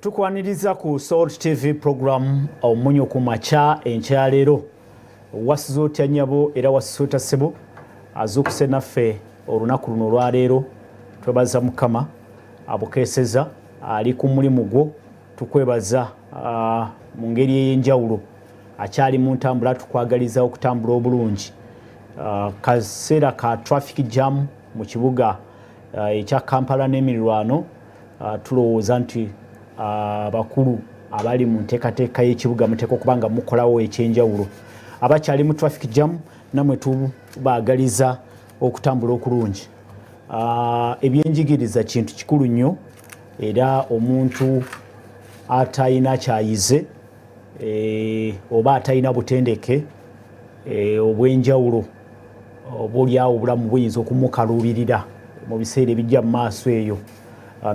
Tukwaniriza ku Salt TV program Omunyo ku Makya. Enkya leero wasiza otya nnyabo, era wasiza otya ssebo azuukuse naffe olunaku luno olwaleero? Twebaza Mukama abukeeseza. Ali ku mulimu gwo, tukwebaza mu ngeri ey'enjawulo. Akyali mu ntambula, tukwagaliza okutambula obulungi. Kaseera ka traffic jam mu kibuga ekya Kampala n'emirirwano. Tulowooza nti abakulu abali mu nteekateeka y'ekibuga muteeka okuba nga mukolawo ekyenjawulo. Abakyali mu traffic jam, namwe tubaagaliza okutambula okulungi. Ebyenjigiriza kintu kikulu nnyo, era omuntu atalina kyayize oba atalina butendeke obw'enjawulo, oba oliawo obulamu buyinza okumukaluubirira mu biseera ebijja mu maaso eyo.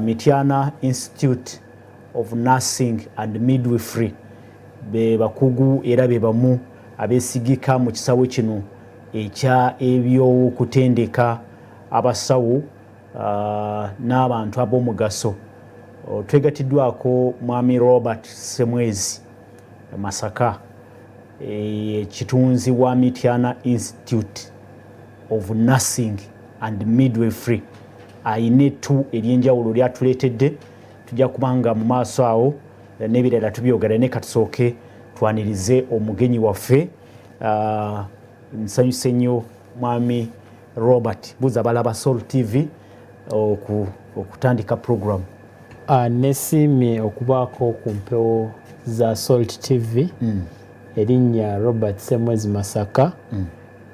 Mityana Institute of Nursing and Midwifery be bakugu era be bamu abeesigika mu kisawo kino ekya ebyokutendeka abasawo n'abantu ab'omugaso. Twegatiddwako Mwami Robert Semwezi Masaka, kitunzi wa Mityana Institute of Nursing and Midwifery. Ayina ettu ery'enjawulo lyatuleetedde. Tujja kubanga mu maaso awo n'ebirala tubyogera, naye katusooke twanirize omugenyi waffe. Nsanyuse nnyo, Mwami Robert. Buuza balaba Salt TV okutandika program. Nesiimye okubaako ku mpewo za Salt TV. Erinnya Robert Semwezi Masaka,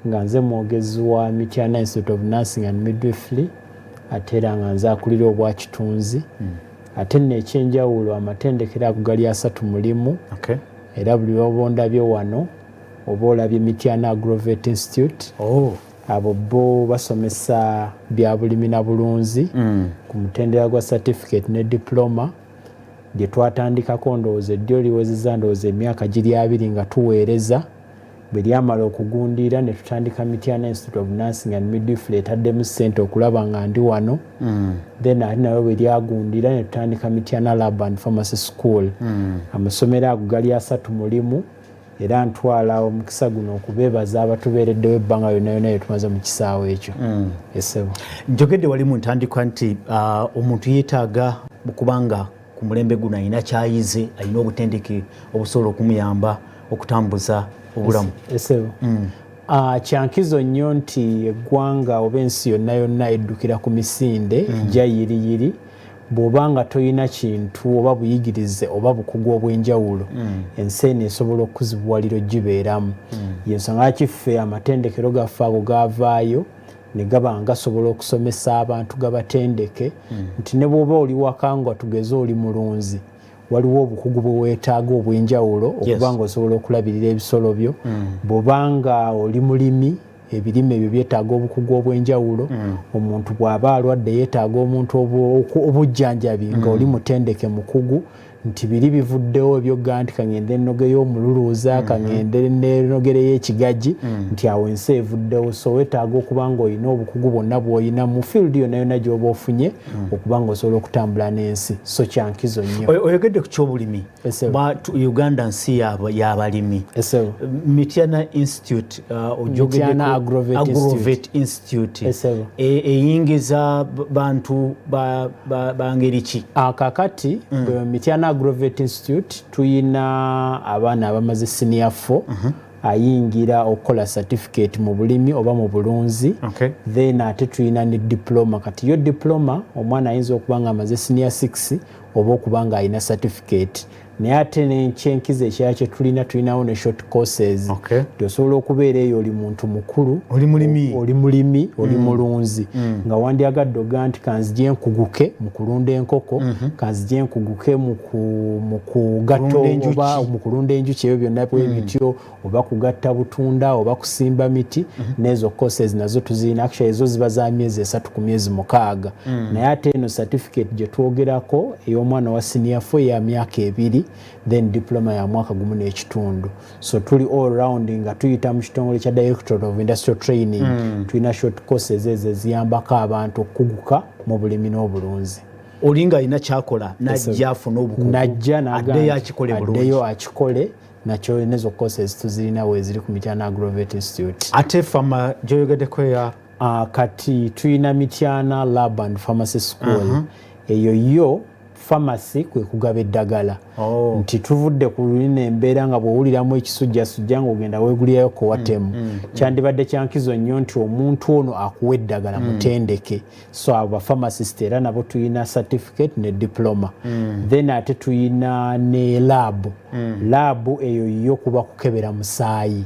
nga nze mwogezi wa Mityana Institute of Nursing and Midwifery, ate era nga nze akulira obwakitunzi. Ate nno ekyenjawulo, amatendekero ago gali 31. Era buli lwoba ondabye wano, oba olabye Mityana Agrovet Institute. Abo bo basomesa bya bulimi na bulunzi ku mutendera gwa certificate ne diploma, gye twatandikako ndowooza eddyo liwezezza ndowooza emyaka giri 20 nga tuweereza. Bwe lyamala okugundiira, ne tutandika Mityana Institute of Nursing and Midwifery, etaddemu ssente okulaba nga ndi wano. Then ate nayo bwe lyagundira, ne tutandika Mityana Lab and Pharmacy School. Amasomero ago gali 31, era ntwala omukisa guno okubeebaza abatubeereddewo ebbanga yonna yonna yetumaze mu kisaawe ekyo. Esebo. Njogedde wali mu ntandikwa nti omuntu yeetaaga okubanga ku mulembe guno alina kyayize, alina obutendeke obusobola okumuyamba okutambuza obulamu. Esebo. Kyankizo nnyo nti eggwanga oba ensi yonna yonna eddukira ku misinde egya yiriyiri. Bw'oba nga toyina kintu oba buyigirize oba bukugu obw'enjawulo, ensi eno esobola okukuzibuwalira ogibeeramu. Yensonga lwaki ffe amatendekero gaffe ago gavaayo ne gaba nga gasobola okusomesa abantu, gabatendeke nti ne bw'oba oli waka nga tugeze oli mulunzi, waliwo obukugu bwe weetaaga obw'enjawulo okuba nga osobola okulabirira ebisolo byo. Bw'oba nga oli mulimi, ebirime ebyo byetaaga obukugu obw'enjawulo. Omuntu bw'aba alwadde, yeetaaga omuntu obujjanjabi nga oli mutendeke, mukugu, nti biri bivuddewo ebyogga nti kaŋŋende ennogeyo omululuuza, kaŋŋende nenogereyo ekigaji, nti awo ensi evuddewo. So weetaaga okuba nga olina obukugu bwonna bw'olina mu field yonna yonna gy'oba ofunye okuba nga osobola okutambula n'ensi. So kyankizo nnyo. Oyogedde ku kyobulimi. Esebo. Uganda nsi y'abalimi. Esebo. Mityana Institute, ojogeddeko. Mityana Agrovet Agrovet Institute. Esebo. Eyingiza bantu ba ngeri ki? Kakati Mityana Agrovet Institute tuyina abaana abamaze senior 4, ayingira okukola certificate mu bulimi oba mu bulunzi. Then ate tuyina ne diploma. Kati yo diploma, omwana ayinza okuba nga amaze senior 6 oba okuba nga alina certificate. Naye ate nenkyenkizo ekirala kyetulina, tulinawo ne short courses. Nti osobola okubeera eyo oli muntu mukulu, Oli mulimi. oli mulimi, oli mulunzi, nga wandyagadde ogaa nti kanzije nkuguke mu kulunda enkoko, kanzije nkuguke mu kugatta Kulunda enjuki. oba mu kulunda enjuki, ebyo byonna bwe bityo, oba kugatta butunda oba kusimba miti. N'ezo courses nazo tuzirina. Actually ezo ziba za myezi 3 ku myezi 6. Naye ate eno certificate gye twogerako ey'omwana wa senior 4 ya myaka 2, then diploma ya mwaka gumu n'ekitundu. So tuli all round nga tuyita mu kitongole kya Directorate of Industrial Training. Tulina short courses ezo eziyambako abantu okukuguka mu bulimi n'obulunzi. Oli nga alina kyakola najja afuna obukugu, najja addeyo akikole bulungi, addeyo akikole nakyo. Nezo courses tuzirina weeziri ku Mityana Agrovet Institute. Ate pharma gyoyogeddeko ya? Kati tuyina Mityana Lab and Pharmacy School. Eyo yo pharmacy kwe kugaba eddagala. Nti tuvudde ku lulina embeera nga bw'owuliramu ekisujjasujja ng'ogenda weegulirayo Coartem. Kyandibadde kyankizo nnyo nti omuntu ono akuwa eddagala mutendeke. So abo bapharmacist era nabo tuyina certificate ne diploma. Then ate tuyina ne lab. Lab eyo yo kuba kukebera musaayi.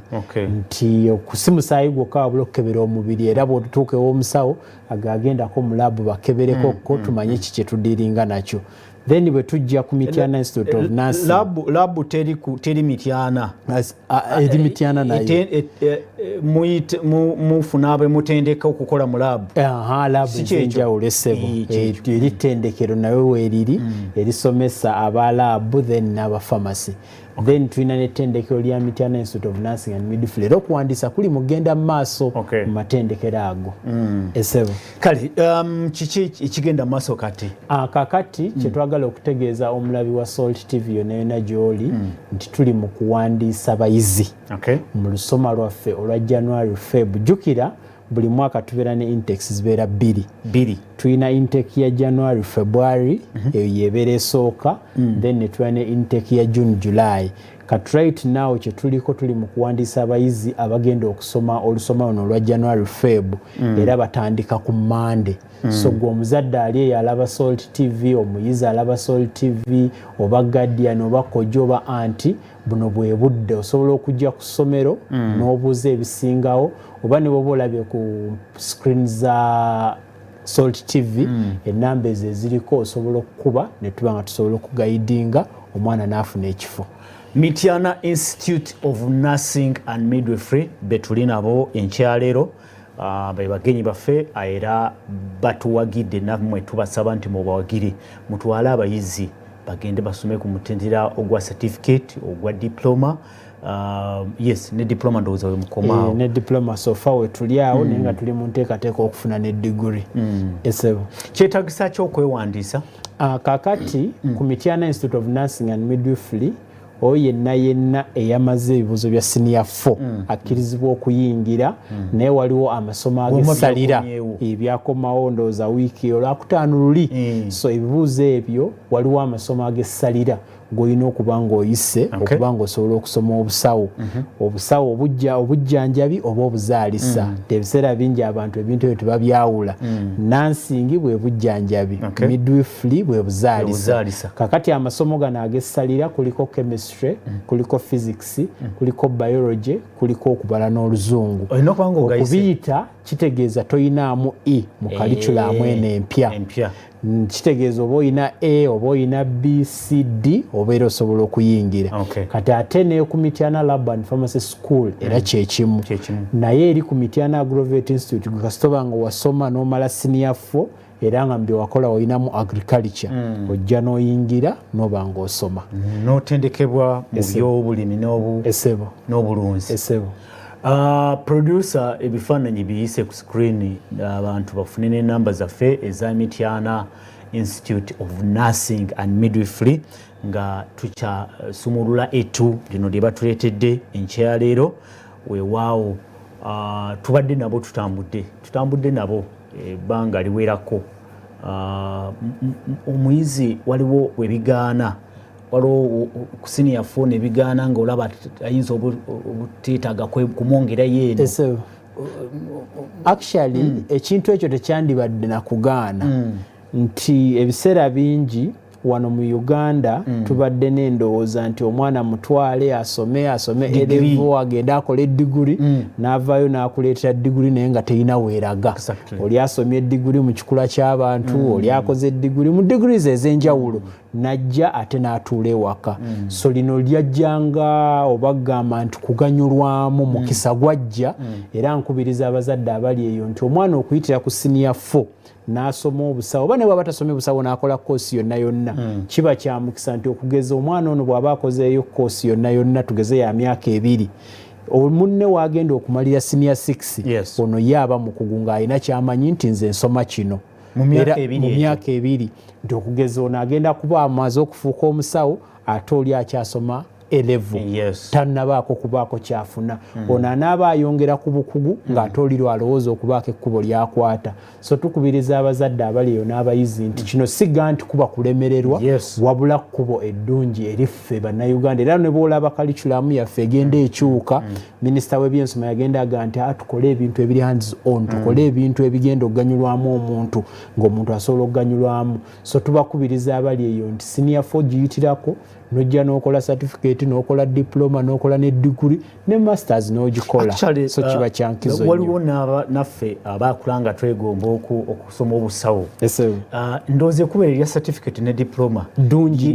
Nti si musaayi gwokka wabula okukebera omubiri, era bw'otutuuka ew'omusawo agagendako mu lab bakebereko ko tumanye ki kye tudiringa nakyo. Then bwe tujja ku Mityana Institute of Nursing. Lab teri Mityana? Eri Mityana nayo. Mufuna abe mutendeka okukola mu lab? Aha, lab Si kyekyo? ez'enjawulo, essebo. Kyekyo. Eri ttendekero nayo weeriri erisomesa aba lab then n'aba pharmacy. Then tulina n'ettendekero lya Mityana Institute of Nursing and Midwifery, era okuwandiisa kuli mugenda mu maaso mu matendekero ago, esebo. Kale, kiki ekigenda mu maaso kati? Kakati kyetwagala okutegeeza omulabi wa Salt TV yonna yonna gy'oli nti tuli mu kuwandiisa bayizi mu lusoma lwaffe olwa January Feb. Jjukira buli mwaka tubeera ne intakes, zibeera bbiri. Bbiri. Tulina intake ya January February, eyo yebeera esooka, then ne tubeera ne intake ya June July. Kati right now kyetuliko, tuli mu kuwandiisa abayizi abagenda okusoma olusoma luno olwa January Feb, era batandika ku Mande. So gwe omuzadde ali eyo alaba Salt TV, omuyizi alaba Salt TV, oba guardian oba kojja oba anti, buno bwe budde osobola okujja ku ssomero n'obuuza ebisingawo, oba ne bwoba olabye ku screen za Salt TV, enamba ezo eziriko osobola okukuba ne tuba nga tusobola okuguidinga omwana n'afuna ekifo. Mityana Institute of Nursing and Midwifery betuli nabo enkyaleero, be bagenyi baffe era batuwagidde. Nammwe tubasaba nti mubawagire, mutwale abayizi bagende basome ku mutendera ogwa certificate, ogwa diploma. Yes, ne diploma ndowooza we mukomaawo. Ne diploma so far we tuli awo, naye nga tuli mu nteekateeka okufuna ne diguri, esebo. Kyetagisa ki okwewandiisa? Kakati ku Mityana Institute of Nursing and Midwifery, oyo yenna yenna eyamaze ebibuuzo bya senior 4 akkirizibwa okuyingira, naye waliwo amasomo Bw'oba agessalira. byakomyewo. Ebyakomawo ndowooza wiiki olwakutaano luli. So ebibuuzo ebyo, waliwo amasomo agessalira g'olina okuba ng'oyise okuba ng'osobola okusoma obusawo, obusawo obujja obujjanjabi oba obuzaalisa. Ebiseera bingi abantu ebintu ebyo tebabyawula. Nursing bwe bujjanjabi, midwifery bwe buzaalisa. Buzaalisa. Kakati amasomo gano agessalira kuliko chemistry, kuliko physics, kuliko biology, kuliko okubala n'oluzungu. Olina okuba nga ogayise. Okubiyita kitegeeza toyinaamu E mu curriculum eno empya. Empya. Kitegeeza oba oyina A oba oyina B, C, D, obeera osobola okuyingira. Kati ate ne ku Mityana Lab and Pharmacy School era kyekimu. Kyekimu. Naye eri ku Mityana Agrovet Institute, gwe kasita oba nga wasoma n'omala senior 4 era nga mu wakola olinamu agriculture, ojja n'oyingira n'oba ng'osoma. N'otendekebwa mu byobulimi Esebo. n'obulunzi. Esebo. Producer, ebifaananyi biyise ku screen, abantu bafune n'enamba zaffe eza Mityana Institute of Nursing and Midwifery nga tukyasumulula etu lino lye batuleetedde enkya leero. Weewaawo, tubadde nabo, tutambudde nabo ebbanga liwerako. Omuyizi waliwo webigaana, waliwo ku senior 4 nebigaana nga olaba ayinza obuteetaaga kumwongerayo eno. Esebo. Actually, ekintu ekyo tekyandibadde nakugaana, nti ebiseera bingi wano mu Uganda tubadde n'endowooza nti omwana mutwale asome Degree. A level, agende akole diguri, n'avaayo n'akuleetera diguri naye nga terina weeraga. Oli asomye diguri mu kikula ky'abantu, oli akoze diguri mu degrees ez'enjawulo, najja ate n'atuula ewaka. So lino lyajjanga oba gamba nti kuganyulwamu mukisa gwajja, era nkubiriza abazadde abali eyo nti omwana okuyitira ku senior 4 n'asoma obusawo, oba ne bw'aba tasomye busawo n'akola koosi yonna yonna, kiba kya mukisa nti okugeza omwana ono bw'aba akozeeyo koosi yonna yonna, tugeze ya myaka 2, munne waagenda okumalira senior 6, ono ye aba mukugu ng'alina kyamanyi nti nze nsoma kino. Mu myaka ebiri nti okugeza ono agenda kuba amaze okufuuka omusawo ate oli akyasoma A-level. Tannabaako kubaako kyafuna. Ono anaaba ayongera ku bukugu ng'ate oli lwalowooza okubaako ekkubo lyakwata. So tukubiriza abazadde abali eyo n'abayizi nti kino siga nti kuba kulemererwa, wabula kkubo eddungi eriffe Bannayuganda. Era ne bw'olaba curriculum yaffe egenda ekyuka, minisita w'ebyensoma yagenda aga nti tukole ebintu ebiri hands on, tukole ebintu ebigenda okuganyulwamu omuntu ng'omuntu asobola okuganyulwamu. So tubakubiriza abali eyo nti senior 4 giyitirako, nojja n'okola certificate, n'okola diploma, n'okola ne degree ne masters n'ogikola. So kiba kyankizo. Waliwo naffe abakula nga twegomba okusoma obusawo. Ndowooza ekubeera erya certificate ne diploma ddungi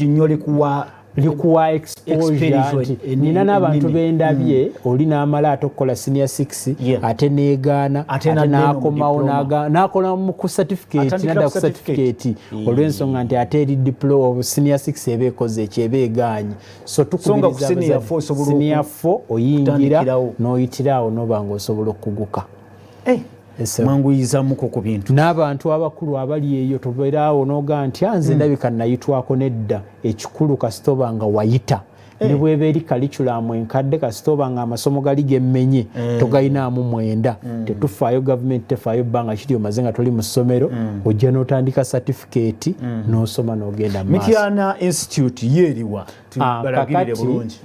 nnyo, likuwa likuwa exposure. Nti nina n'abantu bendabye, oli n'amala ate okukola senior 6 ate negaana, ate n'akomawo n'akola ku certificate, nadda ku certificate, olw'ensonga nti ate eri diploma, senior 6 eba ekoze ekyo, eba egaanye. So tukubiriza senior 4 oyingira n'oyitiraawo n'oba ng'osobola okuguka. Mwanguyizamuko ku bintu. N'abantu abakulu abali eyo, tobeeraawo n'ogaa nti anze ndabika nayitwako nedda. Ekikulu kasita oba nga wayita, ne bweba eri curriculum enkadde, kasita oba nga amasomo gali gemmenye togalinaamu 9, tetufaayo, gavumenti tefaayo bbanga kiri omaze nga toli mu ssomero, ojja n'otandika certificate n'osoma n'ogenda mu maaso. Mityana Institute yeeriwa? Balagirire bulungi.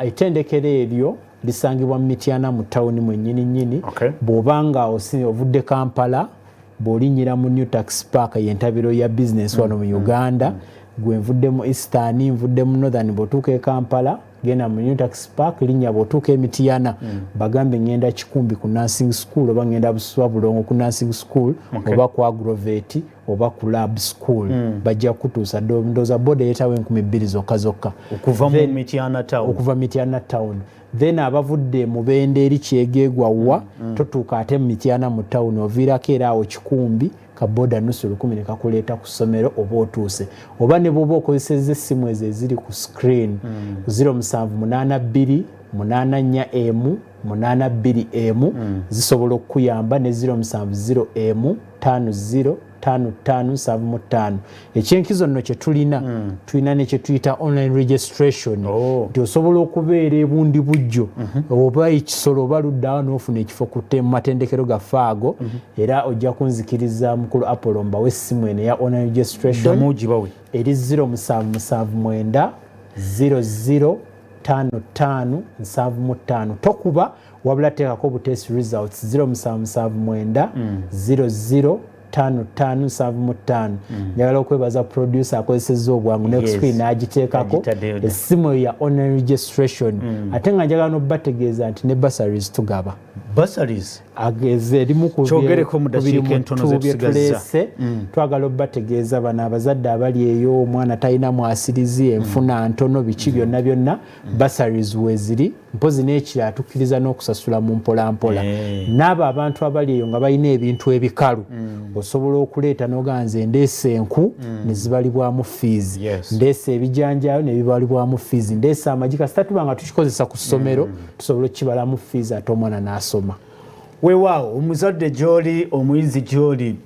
Ettendekero eryo lisangibwa mu Mityana mu tawuni mwennyini nnyini. Bw'obanga ovudde Kampala, bw'olinnyira mu New Taxi Park, yentabiro ya business wano mu Uganda, gwe nvudde mu Eastern, nvudde mu Northern, bw'otuuka e Kampala genda mu New Taxi Park, linnya. Bw'otuuka e Mityana, bagambe ngenda Kikumbi ku nursing school, oba ngenda Buswa Bulongo ku nursing school, oba ku Agrovet, oba ku lab school, bajja kutuusa. Ndowooza boda eyetawo 2000 zokka zokka. Okuva mu Mityana town. Okuva Mityana town. Then abavudde mu Mubende eri Kyegegwa, wa totuuka ate mu Mityana mu tawuni, oviirako era awo Kikumbi, kaboda nusu lukumi ne kakuleeta ku ssomero oba otuuse. Oba ne bw'oba okozesezza essimu ezo eziri ku screen, 0782 841 821 zisobola okukuyamba, ne 0701 50 55 75. Ekyenkizo nno kye tulina, tulina ne kyetuyita online registration, nti osobola okubeera ebundi bujjo oba ekisolo oba luddawo n'ofuna ekifo ku mu matendekero gaffe ago. Era ojja kunzikiriza, mukulu Apollo, mbawe essimu eno eya online registration. Ddamu ogibawe. Eri 0779 00 55 75. Tokuba, wabula teekako butest results, 0779 00 55 75. Njagala okwebaza producer akozesezza obwangu ne screen n'agiteekako. Agitaddeyo dda. Essimu eyo ya online registration. Ate nga njagala n'obategeeza nti ne bursaries tugaba. Bursaries? Ageze erimu ku Kyogereko mu ku biri dakiika entono mu ze bye tusigazza. tuleese. Twagala obategeeza bano abazadde abali eyo, omwana talina mwasirizi, enfuna ntono, biki byonna byonna, bursaries weeziri. Mpozi n'ekirala, tukkiriza n'okusasula mu mpolampola. N'abo abantu abali eyo nga balina ebintu ebikalu, osobola okuleeta n'ogaa nze ndeese enku ne zibalibwamu fees, ndeese ebijanjaalo ne bibalibwamu fees, ndeese amagi, kasita tuba nga tukikozesa ku ssomero tusobola okukibalamu fees, ate omwana n'asoma. Weewaawo, omuzadde gy'oli, omuyizi gy'oli,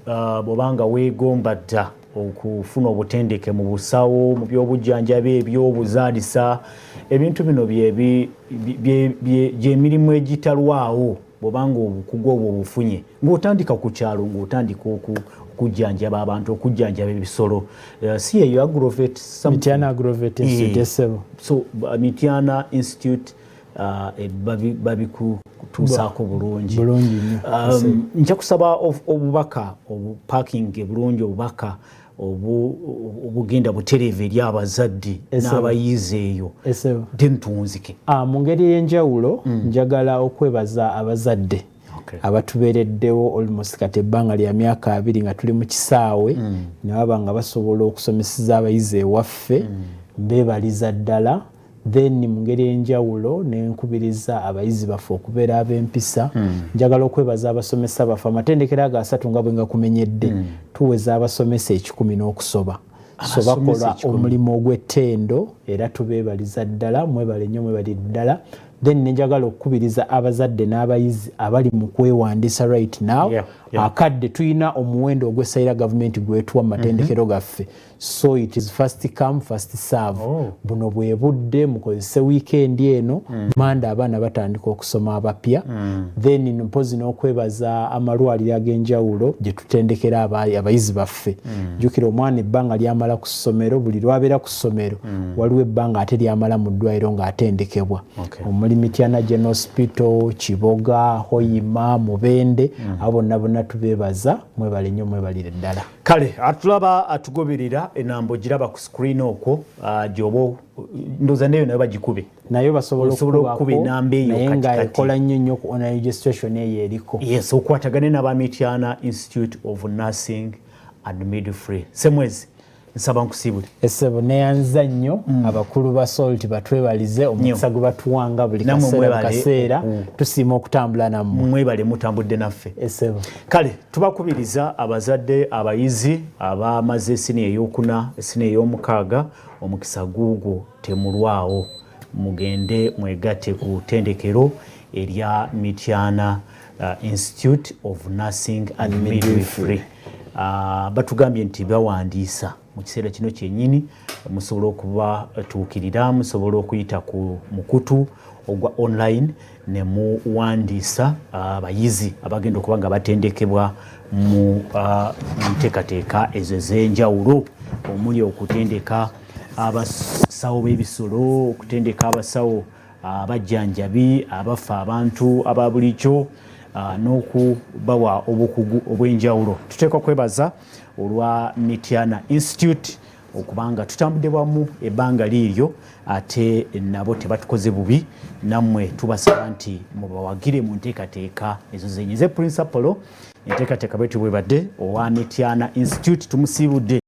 bw'obanga weegomba dda okufuna obutendeke mu busawo, mu byobujjanjabi, ebyobuzaalisa, ebintu bino gyemirimu egitalwawo. Bw'obanga obukugu obwo obufunye ng'otandika ku kyalo, ng'otandika okujjanjaba abantu, okujjanjaba ebisolo, si yeyo Agrovet something? Mityana Agrovet Institute, esebo. So Mityana Institute, babikutuusaako bulungi. Bulungi nnyo. Nja kusaba obubaka obupakinge bulungi, obubaka obugenda butereevu eri abazadde n'abayizi eyo, then tuwunzike. Mu ngeri ey'enjawulo njagala okwebaza abazadde abatubeereddewo almost kati ebbanga lya myaka 20 nga tuli mu kisaawe, ne baba nga basobola okusomeseza abayizi ewaffe. Mbeebaliza ddala. Then mu ngeri ey'enjawulo nenkubiriza abayizi baffe okubeera ab'empisa. Njagala okwebaza abasomesa baffe. Amatendekero ago asatu nga bwe ngakumenyedde, tuweza abasomesa 100 n'okusoba. So Abasomesa bakola 100. omulimu ogw'ettendo, era tubeebaliza ddala. Mwebale nnyo, mwebali ddala. Then nenjagala okukubiriza abazadde n'abayizi abali mu kwewandiisa right now. Akadde tulina omuwendo ogw'essayira gavumenti gwetuwa mu matendekero gaffe, so it is first come, first serve. Buno bwe budde, mukozese weekend eno. Manda abaana batandika okusoma abapya. Then mpozi n'okwebaza amalwaliro ag'enjawulo gye tutendekera abayizi baffe. Jjukira omwana ebbanga lyamala ku ssomero, buli lwabeera ku ssomero waliwo ebbanga ate lyamala mu ddwaliro ng'atendekebwa, omuli Mityana General Hospital, Kiboga, Hoima, Mubende. Abo bonna bonna tubeebaza, mwebale nnyo, mwebalire ddala. Kale atulaba, atugoberera, enamba ogiraba ku screen okwo, gyoba ndowooza neyo nayo bagikube. Nayo basobola Osobola okukuba enamba eyo naye kati nga kati. ekola nnyo nnyo ku online registration eyo eriko. Yes, okwatagane n'aba Mityana Institute of Nursing and Midwifery. Semwezi, nsaba nkusiibule. Essebo, neyanza nnyo. Abakulu ba Salt batwebalize omukisa gwe batuwanga buli Nammwe kaseera mwebale kaseera. Tusiima okutambula nammwe. Mwebale, mutambudde naffe. Essebo. Kale tubakubiriza abazadde, abayizi abamaze siniya eyokuna, siniya ey'omukaaga, omukisa guugwo, temulwawo, mugende mwegatte ku ttendekero erya Mityana Institute of Nursing and Midwifery. Batugambye nti bawandiisa mu kiseera kino kyennyini, musobola okubatuukirira, musobola okuyita ku mukutu ogwa online ne muwandiisa abayizi abagenda okuba nga batendekebwa mu nteekateeka ezo ez'enjawulo, omuli okutendeka abasawo b'ebisolo, okutendeka abasawo abajjanjabi abafa abantu aba bulijjo, n'okubawa obukugu obw'enjawulo. Tuteekwa kwebaza olwa Mityana Institute okubanga tutambudde wamu ebbanga liiryo, ate nabo tebatukoze bubi. Nammwe tubasaba nti mubawagire mu nteekateeka ezo zenyize. Principal, enteekateeka bwetyo bwebadde, owa Mityana Institute, tumusiibudde.